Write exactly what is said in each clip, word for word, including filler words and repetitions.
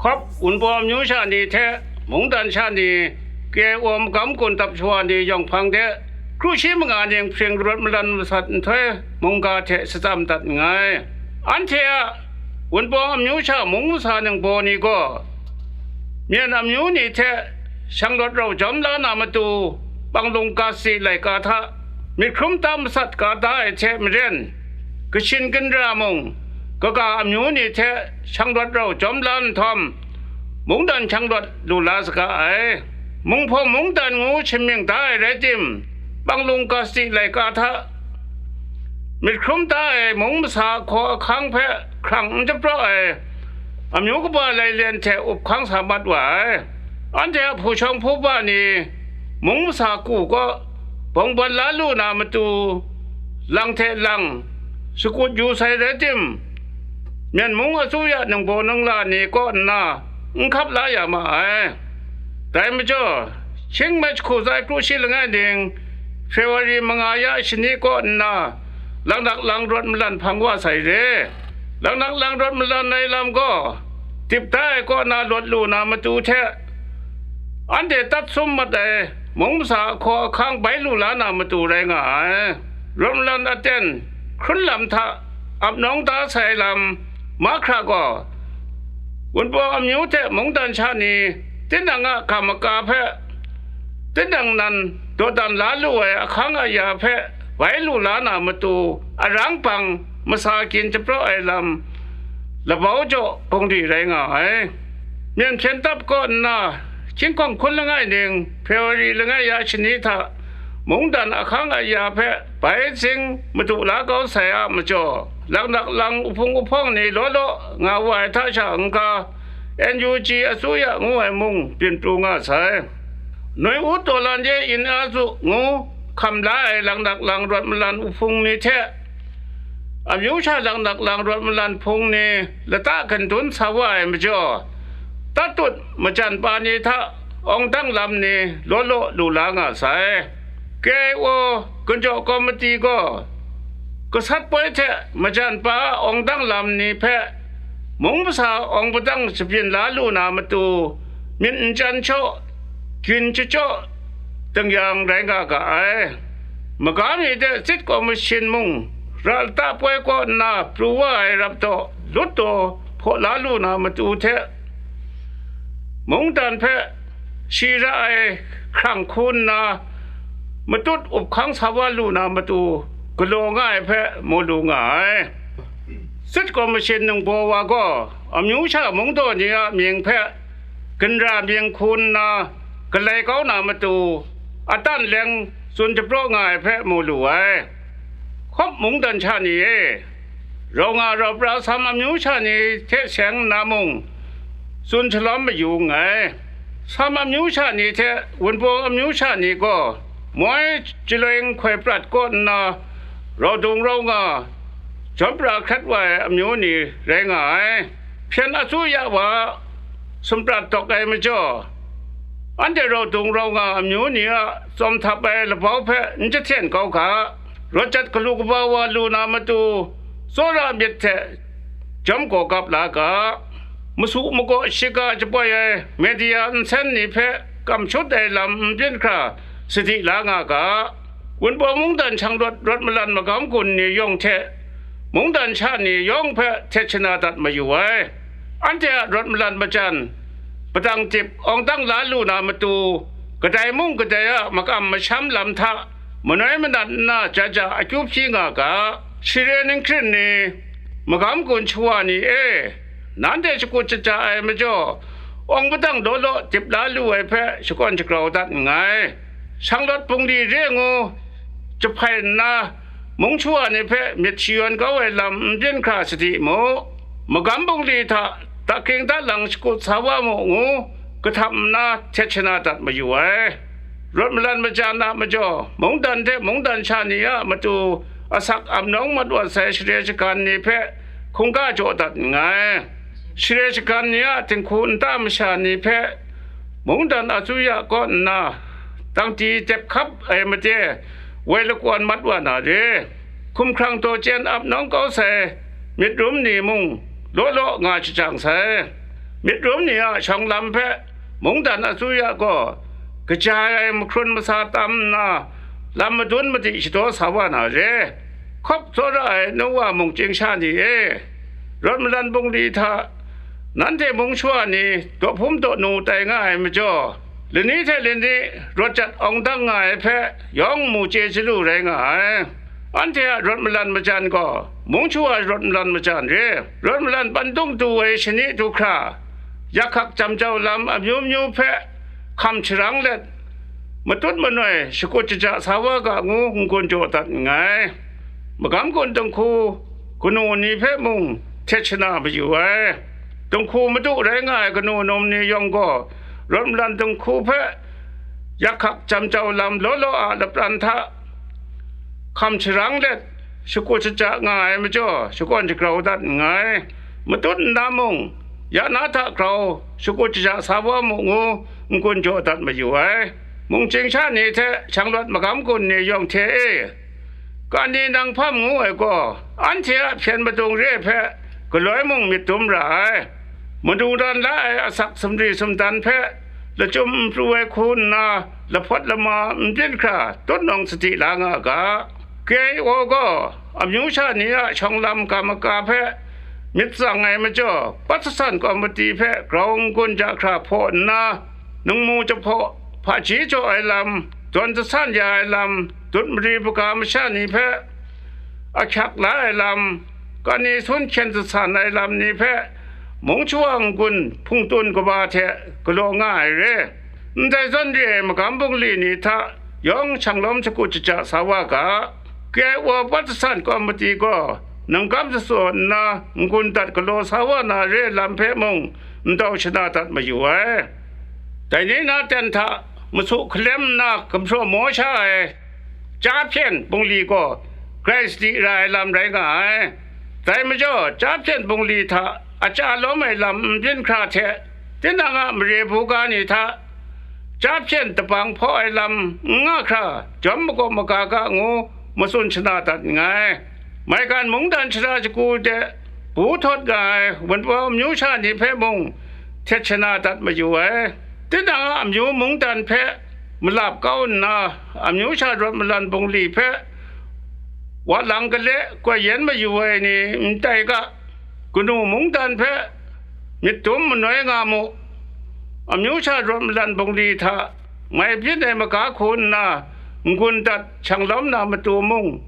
Hkawp, Wunpawng amyu sha ni hte mungdan sha ni, K I O magam gun dap shawa ni yawng hpang de, kru shi manga ning hpring rawt malan masat nhtoi mungga hte shadawn dat nngai. Anhte a Wunpawng amyu sha mung masa ningbaw ni gaw, Myen amyu ni hte shanglawt rau jawm la na matu, panglung ga si laika hta myit hkrum tam masat ga da ai hte maren, kashin ginra mung, kaga amyu ni hte shanglawt rau jawm la nhtawm, mungdan shanglawt lu la saga ai. Munghpawng mungdan ngu shamying da ai rai tim, panglung ga si laika hta myit hkrum da ai mung masa ahkaw ahkang hpe hkrang n japraw ai amyu kaba lailen hte up hkang sa mat wa ai. Anhte a hpu shawng hpu ba ni mung masa ku kaw bawngban la lu na matu, lang hte lang shakut yu sai rai tim, Myen mung asuya ningbaw ningla ni kaw nna n hkap la ya ma ai. Dai majaw, Hkying Mei Jahku Zai Kru Shi Langai Ning, February manga ya shani kaw nna, Laknak Lang rawt malan hpang wa sai re. Laknak Lang rawt malan ai lam gaw, dip da ai kaw na lawt lu na matu hte, anhte tat sum mat ai mung masa ahkaw ahkang bai lu la na matu rai nga ai. Rawt malan aten hkrun lam hta ap nawng da sai lam mahkra gaw, Wunpawng amyu hte mungdan sha ni tinang a ga maka hpe, tinang nan dawdan la lu ai ahkang aya hpe bai lu la na matu, arang hpang masa gyin japraw ai lam labau jaw bungli rai nga ai. Myen hpyen tap kaw nna, Hkying Hkawng Hkun Langai Ning, February langai ya shani hta, mungdan ahkang aya hpe bai zing madu la kau sai a majaw, Laknak Lang uhpung uhpawng ni law law nga wa ai hta sha n-ga, N U G asuya ngu ai mung byin pru nga sai. Noi-ut Tawlan Ye Yin A Zu ngu hkam la ai Laknak Lang rawt malan uhpung ni hte, amyu sha Laknak Lang rawt malan hpung ni lata gandun sa wa ai majaw, Tatut majan pa ni hta awng dang lam ni law law lu la nga sai. K I O Gunjaw Komiti gaw gasat poi hte majan pa a awng dang lam ni hpe mung masa awng padang shabyin la lu na matu, myit n chyan shaw, gyin chyaw, dangyang rai nga ga ai. Maga mi de Sit Kaw Mashin mung ra lata poi kaw nna pru wa ai rap daw lut daw hpaw la lu na matu hte, mungdan hpe shi ra ai hkrang hku nna, matut up hkang sa wa lu na matu galaw nga ai hpe mu lu nga ai. Sit Kaw Mashin ningbaw wa gaw, amyu sha mungdaw ni a mying hpe ginra mying hku nna galai kau na matu, atan leng tsun japraw nga ai hpe mu lu ai. Hkawp mungdan sha ni e, rau nga rau pra Sam amyu sha ni hte seng nna mung, tsun shalawm mayu nngai. Sam amyu sha ni hte Wunpawng amyu sha ni gaw, moi chyaloi nhtoi prat kaw nna, rau dung rau nga, jawm pra hkrat wa ai amyu ni rai nga ai. Hpyen asuya wa sumrat dawk ai majaw, anhte rau dung rau nga amyu ni a tsawm htap ai labau hpe n jahten kau ga, rawt jat galu kaba wa lu na matu, tsawra myit hte jawm gaw gap la ga, masu magaw shiga jaboi ai media nsen ni hpe kam shut ai lam n byin hkra sadi la nga ga, Wunpawng mungdan shanglawt rawt malan magam gun ni yawng hte mungdan sha ni yawng hpe htet shana dat mayu ai. Anhte a rawt malan majan, padang dip awng dang la lu na matu, kadai mung kadai a makam masham lam hta manoi manat nna ja ja akyu hpyi nga ga, share ninghkrin ni, magam gun shawa ni e, nanhte shakut shaja ai majaw, awng padang law law dip la lu ai hpe shakawn shagrau dat nngai. Shanglawt bungli re ngu jahpai nna, mung shawa ni hpe myit shayawn kau ai lam n byin hkra sadi mu. Magam bungli hta dakhking dalang shakut sa wa mu ngu, kahtap nna htet shana dat mayu ai. Rawt malan majan a majaw, mungdan hte mungdan sha ni a matu asak amnawng mat wa sai share shagan ni hpe hkungga jaw dat nngai. Share shagan ni a dinghku nta masha ni hpe mungdan asuya kaw nna, tangti dep hkap ai made woi lakawn mat wa na re. Hkumhkrang daw chyen ap nawng kau sai myit rum ni mung law law nga shajang sai. Myit rum ni a shawng lam hpe mungdan asuya gaw kaja ai mahkrun masa tam nna, lam madun madi shadaw sa wa na re. Hkawp tsawra ai nu wa mung chying sha ni e, rawt malan bungli hta nanhte mung shawa ni dawhpum dawhnu tai nga ai majaw, lani hte lani rawt jat awng dang nga ai hpe yawng mu chye chyalu rai nga ai. Anhte a rawt malan majan gaw mung shawa rawt malan majan re. Rawt malan pantung du ai shani du hkra, yak hkak jam jau lam amyu myu hpe hkam sharang let, matut manoi shakut shaja sa wa ga ngu n-gun jaw dat nngai. Magam gun dinghku kanu ni hpe mung htet shana mayu ai. Dinghku madu rai nga ai kanu num ni yawng gaw, rawt malan dinghku hpe yak hkak jam jau lam law law a lapran hta hkam sharang let, shakut shaja nga ai majaw, shakawn shagrau dat nngai. Matut nna mung, ya na hta grau shakut shaja sa wa mu ngu n-gun jaw dat mayu ai. Mung chying sha ni hte shanglawt magam gun ni yawng hte e, Kani nang hpam ngu ai gaw, anhte a hpyen madung re hpe galoi mung myit dum ra ai. Madu dan la ai asak sumri sumdan hpe lachyum n pru ai hku nna, lahpawt lama n byin hkra tutnawng sadi la nga ga. K I O gaw amyu sha ni a shawng lam ga maga hpe myit tsang ai majaw, Patsasan Kawmiti hpe grau n-gun ja hkra hpaw nna, ningmu jahpaw, hpaji jaw ai lam, dawn jasan ya ai lam, dut mari hpaga masha ni hpe ahkyak la ai lam, kani sun hkyen jasan ai lam ni hpe mung shawa n-gun hpungtun kaba hte galaw nga ai re. Ndai zawn re ai magam bungli ni hta yawng shanglawm shakut shaja sa wa ga. K I O Patsasan Kawmiti gaw nang kam jatsaw nna n-gun dat galaw sa wa na re lam hpe mung ndau shana dat mayu ai. Dai ni na ten hta masu hkalem nna gumhpraw maw sha ai, Chya hpyen bungli gaw grai sadi ra ai lam rai nga ai. Dai majaw, chya hpyen bungli hta achya lawm ai lam n byin hkra hte, tinang a mare buga ni hta chya hpyen dabang hpaw ai lam n nga hkra, jawm makawp maga ga ngu matsun shana dat nngai. Maigan mungdan shara shagu de bu htawt nga ai wunpawng amyu sha ni hpe mung htet shana dat mayu ai. Tinang a amyu mungdan hpe malap kau nna, amyu sha rawt malan bungli hpe wa lang gale koi yen mayu ai ni n tai ga, kanu mungdan hpe myit dum manoi nga mu, amyu sha rawt malan bungli hta mai byin ai maga hku nna n-gun dat shanglawm na matu mung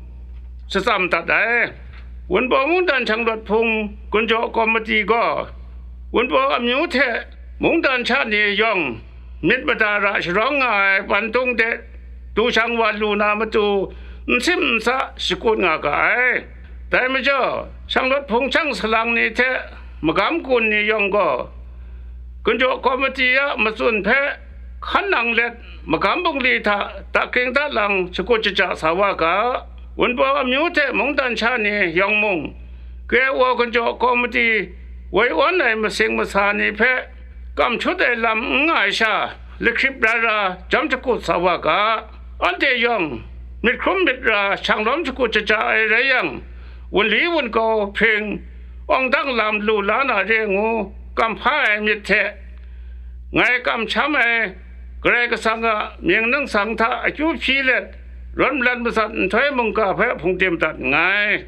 shatsam dat ai. Wunpawng mungdan shanglawt hpung gunjaw kawmiti gaw, Wunpawng amyu hte mungdan sha ni yawng myit mada ra sharawng nga ai pantung de du shang wa lu na matu n sim n sa shakut nga ga ai. Dai majaw, shanglawt hpung shang salang ni hte magam gun ni yawng gaw, gunjaw kawmiti a matsun hpe hkan nang let, magam bungli hta dakring dalang shakut shaja sa wa ga. Wunpawng amyu hte mungdan sha ni yawng mung, K I O gunjaw kawmiti woi awn ai masing masa ni hpe kam shut ai lam n nga ai sha, lahkrip ra ra jawm shakut sa wa ga. Anhte yawng myit hkrum myit ra shanglawm shakut shaja ai rai yang, wunli wunkau hpring, awng dang lam lu la na re ngu kam hpa ai myit hte, ngai kamsham ai Karai Kasang a mying ningsang hta akyu hpyi let, rawt malan matsat nhtoi mungga hpe hpungdim dat nngai.